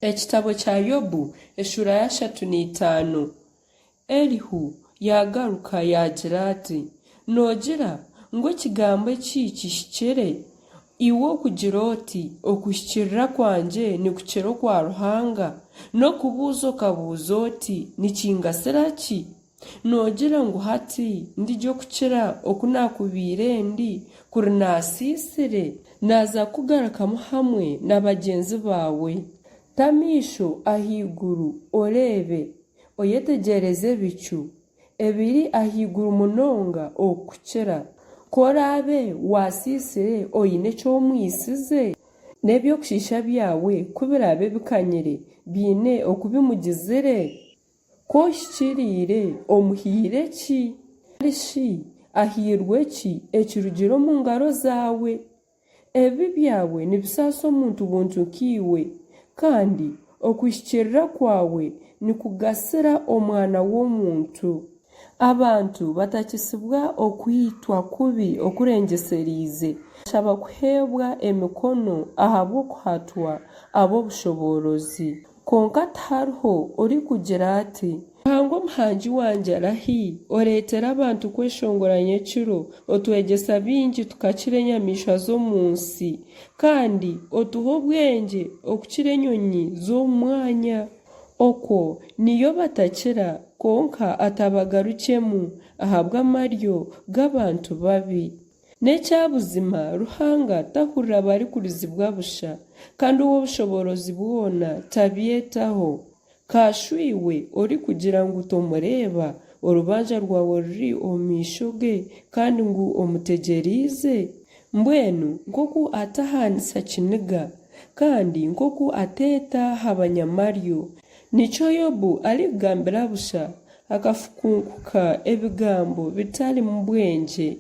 Ekitabo kya Yobu eshuura y'ashatu na itaano. Elihu yaagaruka yaagira ati, Noogira ngu ekigambo eki kihikire, iwe okugira oti, Okuhikiirira kwangye nikukira okwa Ruhanga, n'okubuuza okabuuza oti, Nikingasira ki? Noogira ngu hati ndi gye okukira oku naakubaire ndi kuri naasiisire? Naaza kukugarukamu hamwe na bagyenzi baawe. Ta amaisho ahaiguru oreebe, oyetegyereze ebicu ebiri ahaiguru munonga okukukira. Ku oraabe waasiisire oine eki omwitsize? N'eby'okushiisha byawe ku biraabe bikanyire, biine oku bimugizire? Ku ohikiriire, omuhaire ki? Nari shi ahairwe ki ekirugire omu ngaro zaawe? Ebibi byawe nibisaasa omuntu buntu nkaiwe, kandi okuhikiirira kwawe nikugasira omwana w'omuntu. Abantu batakisibwa okwitwa kubi okurengyesereize, bashaba kuheebwa emikono ahabw'okuhatwa ab'obushoboorozi. Kwonka tihariho orikugira ati. Ruhanga Omuhangi wangye arahi, oreetera abantu kweshongora nyekiro, otwegyesa bingi tukakira enyamaishwa z'omu nsi, kandi otuha obwengye okukira enyonyi z'omu mwanya? Okwo niyo batakira, kwonka atabagarukyemu ahabw'amaryo g'abantu babi. N'ekya buzima, Ruhanga tahurira barikurizibwa busha, kandi Ow'obushoboorozi bwona tabyetaho. Kaashwa iwe orikugira ngu tomureeba, orubanja rwawe ruri omu maisho ge kandi ngu omutegyereize? Mbwenu nk'oku atahaanisa kiniga, kandi nk'oku ateeta ha banyamaryo, nikyo Yobu arikugambira busha, akafukunkuka ebigambo bitarimu bwengye.